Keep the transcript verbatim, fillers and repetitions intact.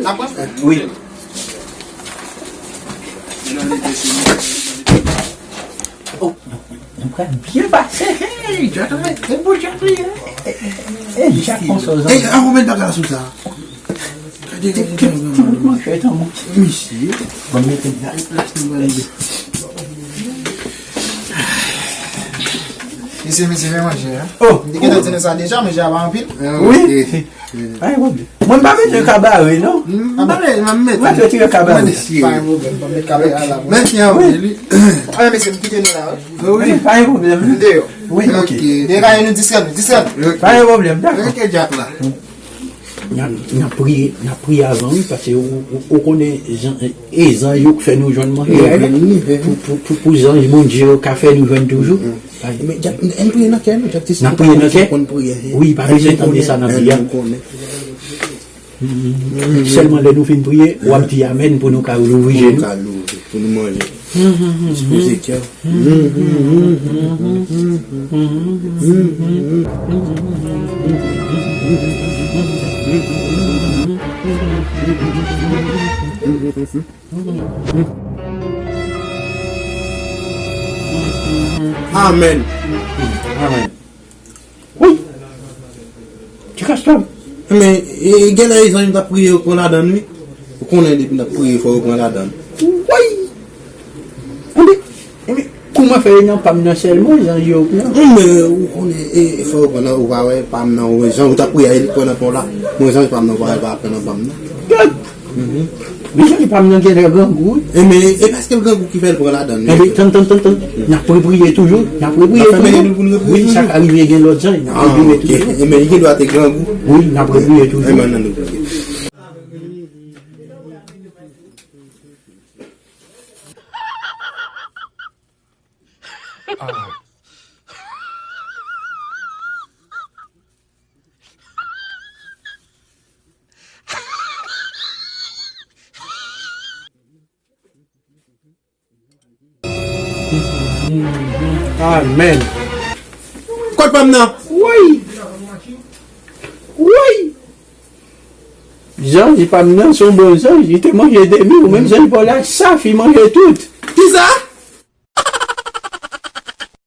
N ap pran? Wi. Oh, nou pral byen pase. Hey, Jack, hey, bon Jack, hey, hey, Jack, konsa, hey, an, ou met bagay la sou sa. Gade, gade, gade, gade, gade. Misye. Bon, mete la. Mesye, mesye, men manje, hein? Oh, m te gentan di nou sa deja, manje a pa anpil. Wi. Pa gen pwoblèm. Mwen m pa bezwen kabare, non. M pa bezwen, m ap mete. Mwen te tire kabare. Pa gen pwoblèm, m ap met kabare a la. Mèsi anpil, wi. Wi, mesye, m kite nou la, wi. Wi, pa gen pwoblèm. M deyò. Wi, ok. Degaje nou, distrè nou, distrè nou. Pa gen pwoblèm, dakò. Rete djak la. N ap, n ap priye, n ap priye avan, wi, paske ou, ou, ou konnen jan, e zanj yo k fè nou jwenn manje, wi. Pou, pou, pou, pou zanj Bondye yo ka fè nou jwenn toujou. Men, n ap priye nan kè nou, n ap priye nan kè? Wi, pa bezwen tande sa nan bib la. Sèlman lè nou fin priye, w ap di amèn pou nou ka louvri je nou. Pou nou ka louvri, pou nou manje. Dispoze kè. Amèn. Amèn. Wi. Ti kastòm. Men, e, genlè e zanj t ap priye yo pran ladann, wi. Ou konnen depi n ap priye, fò yo pran ladann. Woy! Enben, enben, kouman fè e nan pa m nan sèlman zanj yo pran? Men, ou konnen, e, e fò yo pran nan, ou pa wè pa m nan, ou wè jan ou t ap priye a, e li pran nan pa w la. Mwen zanj pa m nan, ou pa wè pa pran nan pa m nan. Gad! Men zanj pa m nan genlè grangou, wi. E men, e paske l grangou ki fè l pran ladann, wi. Enben, tann, tann, tann, tann. N ap repriye toujou, n ap repriye toujou. Wi, sa ka rive gen lòt zanj, n ap repriye toujou. E men, li gen dwa te grangou. Wi, n ap repriye toujou. E men, ann nou priye. Amèn. Kot pa m nan? Woy! Woy! Zanj pa m nan se yon bon zanj, li te manje demi, ou menm zanj pa w la, saf, li manje tout. Kisa?